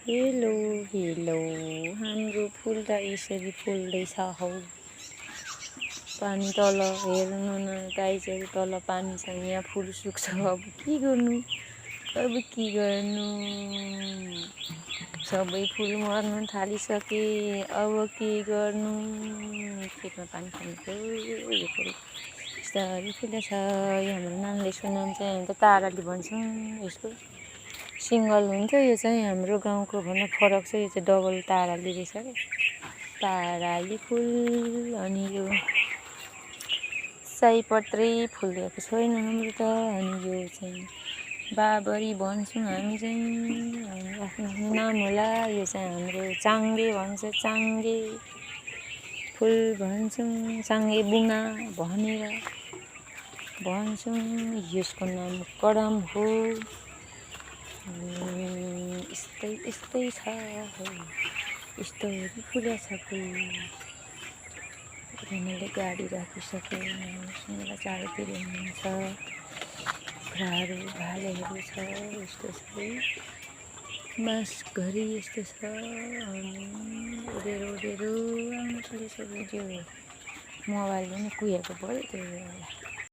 Hello hello हाम्रो फुल त यसरी फुल्दैछ हौ। पानी तल हेर्नु न गाइजहरू, तल पानी छ, यहाँ फुल सुक्छ। अब के गर्नु सबै फुल मर्नु थालिसके। अब के गर्नु, खेतमा पानी खानुको यो फुल बिस्तारै फुल्दैछ। यो हाम्रो नानीले सुनाउँछ, हामी त ताराले भन्छौँ। यसको सिङ्गल हुन्छ, यो चाहिँ हाम्रो गाउँको भन्दा फरक छ। यो चाहिँ डबल ताराली रहेछ क्या, ताराली फुल। अनि यो सयपत्री फुलेको छैन हाम्रो त। अनि यो चाहिँ बाबरी भन्छौँ हामी चाहिँ, आफ्नो नाम होला। यो चाहिँ हाम्रो चाङ्गे भन्छ, चाङ्गे फुल भन्छौँ, चाङ्गे बुङ्गा भनेर भन्छौँ। यसको नाम कडम हो। यस्तै छ हो, यस्तोहरू फुलेको छ फुल। मैले गाडी राखिसकेँ, सुनेर चारोतिर हुनुहुन्छ, कुखुराहरू भालेहरू छ। यस्तो छ, मास घरि यस्तो छ। उडेर आउनु थालेछ भिडियो, मोबाइल पनि कुहेको पऱ्यो त्यही भएर।